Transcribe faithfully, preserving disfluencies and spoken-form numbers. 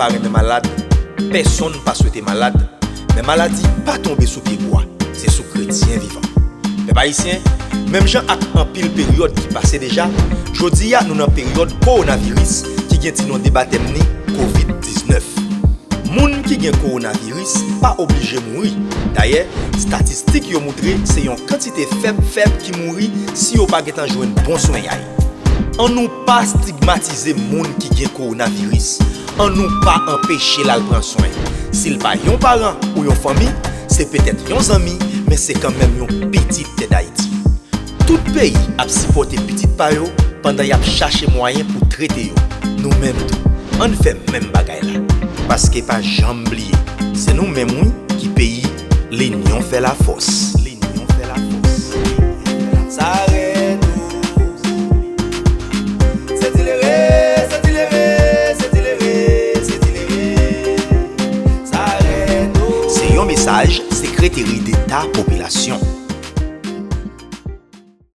pa renmen malad, pèsonn pa swete malad, men maladi pa tonbe sou pye bwa, se sou kretyen vivan. Pèp ayisyen, menm jan ak anpil peryòd ki pase deja, jodi a nou nan peryòd kowonaviris ki gen ti non de batèm ni kovid diznèf. Moun ki gen kowonaviris pa oblije mouri. Dayè, estatistik yo moutre se yon kantite fèb fèb ki mouri si yo pa gentan jwenn bon swen y ay. An nou pa stigmatize moun ki gen kowonaviris. An nou pa anpeche l al pran swen. Si l pa yon paran ou yon fanmi, se petèt yon zanmi, men se kanmenm yon pitit tè Dayiti. Tout peyi ap sipòte pitit pa yo pandan y ap chache mwayen pou trete yo. Nou menm tou, ann fè menm bagay la. Paske pa janm bliye, se nou menm wi ki peyi, linyon fè lafòs. Linyon fè lafòs. Sa rèd o. Se Ti Lere, se Ti Lere, se Ti Lere, se Ti Lere. Sa rèd o. Se yon mesaj Sekreteri Deta Popilasyon.